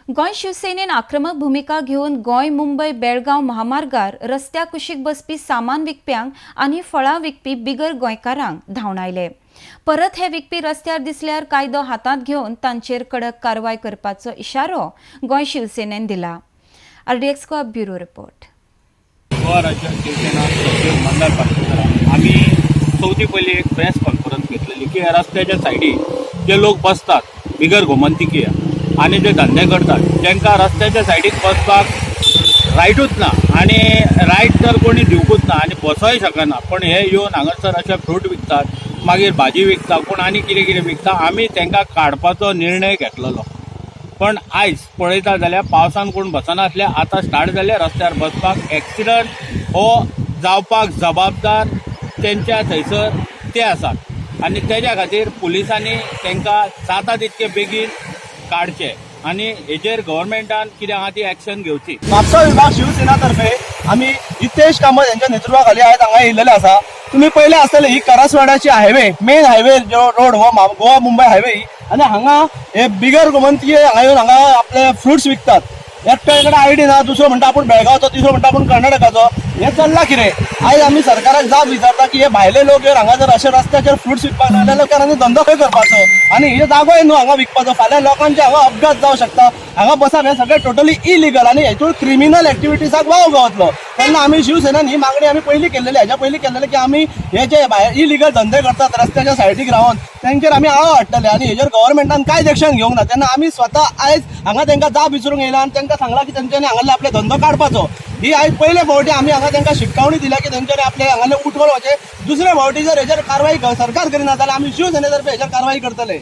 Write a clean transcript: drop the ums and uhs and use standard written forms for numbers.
गोंय शिवसेनेन आक्रमक भुमिका घेवन गोंय मुंबय बेळगांव महामार्गार रस्त्या कुशीक बसपी सामान विकप्यांक आनी फळां विकपी बिगर गोंयकारांक धांवडायले. परत हे विकपी रस्त्यार दिसल्यार कायदो हातांत घेवन तांचेर कडक कारवाय करपाचो इशारो गोंय शिवसेनेन दिला. RDX Goa, bureau report. Goa राज्य शिवसेना सचीव मंदार पाटणकर. आमी चवथी पयली एक प्रेस कॉन्फरन्स घेतलेली की ह्या रस्त्याच्या सायडीक जे लोक बसतात, बिगर गोमंतकीय, आनी जे धंदे करतात, तांकां रस्त्याच्या सायडीक बसपाक रायटूच ना आनी रायट तर कोणी दिवकूच ना आनी बसोय शकना. पण हे येवन हांगासर अशे फ्रूट विकतात, मागीर भाजी विकता, कोण आनी कितें कितें विकता. आमी तांकां काडपाचो निर्णय घेतलेलो, पण आयज पळयता जाल्यार पावसान कोण बसनासले. आतां स्टार्ट जाले रस्त्यार बसपाक. एक्सिडंट हो जावपाक जबाबदार तेंच्या थंयसर ते आसात आनी तेज्या खातीर पुलिसांनी तांकां जाता तितके बेगीन काडचे आनी हेजेर गव्हर्मेंटान कितें आहा ती एक्शन घेवची. म्हापसा विभाग शिवसेनातर्फे आम्ही हितेश कामत यांच्या नेतृत्वाखाली आयज हांगा येयल्लेले आसा. तुम्ही पयले आसतले, ही करासवाड्याची हायवे, मेन हायवे जो रोड हो गोवा मुंबय हायवे ही. आनी हांगा हे बिगर गोमंतकीय हांगा येवन हांगा आपले फ्रुट्स विकतात. एकट्या कडेन आयडी ना, दुसरो म्हणटा आपूण बेळगांवचो, तिसरो म्हणटा आपूण कर्नाटकाचो. हे चल्ला कितें? आयज आमी सरकाराक जाब विचारता की हे भायले लोक येवन हांगा जर अशे रस्त्याचेर फ्रुट्स विकपाक लागले, लोकांनी धंदो खंय करपाचो? आनी हे जागोय न्हू हांगा विकपाचो. फाल्यां लोकांचे हांगा अपघात जावं शकता. हांगा बसप हे सगळें टोटली इलिगल आनी हेतून क्रिमिनल एक्टिविटीजाक वाव गावतलो. तेन्ना आमी शिवसेनेन ही मागणी आमी पयलीं केल्लेली, हेज्या पयलीं केल्लेली की आमी हे जे भायर इलिगल धंदे करतात रस्त्याच्या सायडीक रावन, तेंचेर आमी आळो हाडटले आनी हेजेर गव्हर्मेंटान कांयच एक्शन घेवंक ना. तेन्ना आमी स्वता आयज हांगा तांकां जाब विचारूंक येयला आनी तांकां सांगलां की तेंच्यांनी हांगासरले आपले धंदो काडपाचो. ही आयज पयले फावटी आमी हांगा तांकां शिटकावणी दिल्या की तेंच्यांनी आपले हांगासरले उठोवन वचचे. दुसरे फावटी जर हेजेर कारवाई सरकार करिना जाल्यार आमी शिवसेने तर्फे हेजेर कारवाई करतले.